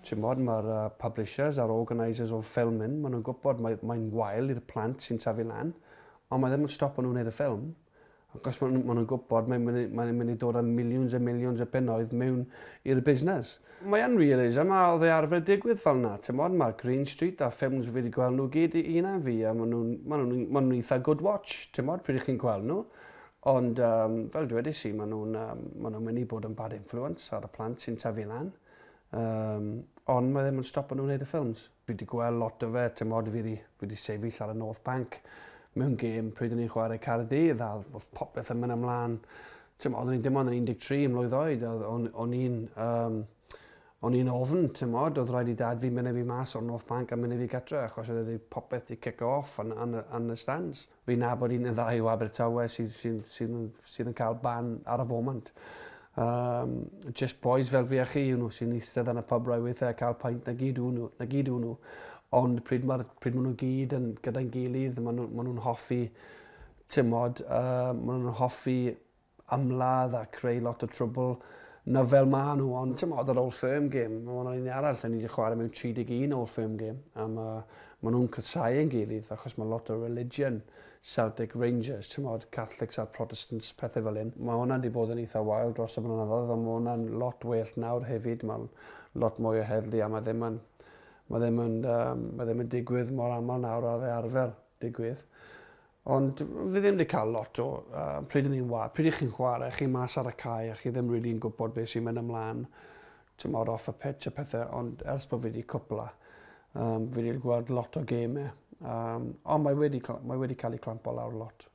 Timod, mae'r publishers a'r organisers o'r ffilm hyn, maen nhw'n gwybod mae, mae'n wael i'r plant sy'n tyfu lan, ond mae ddim yn stopo nhw wneud y ffilm. Achos maen, maen nhw'n gwybod mae'n mynd, mae'n mynd i dod â millions a millions o bunnoedd mewn i'r busnes. Mae yn realism a oedd e arfer digwydd fel 'na, timod, mae'r Green Street a ffilms fi wedi gweld nhw gyd i un a fi a maen nhw'n ma nhw, ma nhw eitha good watch, timod, pryd ych chi'n gweld nhw. Ond um, fel dwedais i, maen nhw'n um, ma nhw mynd i bod yn bad influence ar y plant sy'n tyfu lan. Um, ond mae ddim yn stopo nhw'n gwneud y ffilms. Fi wedi gweld lot o fe, timod, fi wedi, fi wedi sefyll ar y North Bank mewn gêm pryd o'n i'n chwarae Caerdydd a oedd popeth yn mynd ymlaen. Timod, oeddwn i'n dim ond yn 13 mlwydd oed, o'n, o'n i'n um, o'n i'n ofn, timod, oedd rhaid i dad fi mynd â fi mas o'r North Bank a mynd â fi gatre, achos oedd wedi popeth di kick off yn, yn, yn y stands. Fi'n nabod un neu ddau o Abertawe sydd, sydd, sydd, sydd yn cael ban ar y foment. Um, just boys fel fi a chi yw nhw sy'n eistedd yn y pub rai weithiau a cael paint na gyd yw nhw. Na gyd yw nhw. Ond pryd, ma, pryd maen nhw gyd yn gyda'n gilydd, maen nhw'n ma nhw hoffi, timod, uh, maen nhw'n hoffi ymladd a creu lot o trwbl 'na fel ma' nhw ond t'mod yr Old Firm game ma' hwnna'n un arall 'dan ni 'di chware mewn 31 Old Firm game a ma' ma' nhw'n casáu ein gilydd achos ma' lot o religion Celtic Rangers t'mod Catholics a Protestants pethe fel 'yn. Ma' hwnna 'di bod yn eitha wael dros y blynyddoedd ond ma' hwnna'n lot well nawr hefyd ma' lot mwy o heddlu a ma' ddim yn ma' ddim yn yym ma' ddim yn digwydd mor amal nawr a o'dd e arfer digwydd. Ond fi ddim 'di cael lot o yy pryd 'yn ni'n wa- pryd 'ych chi'n chware chi mas ar y cae a chi ddim rili'n gwbod be' sy'n mynd ymlan t'mod off y pitch a pethe ond ers bo' fi 'di cwpla yym fi 'di gweld lot o geme yym on' mae wedi cla- mae wedi ca'l 'i clampo lawr lot.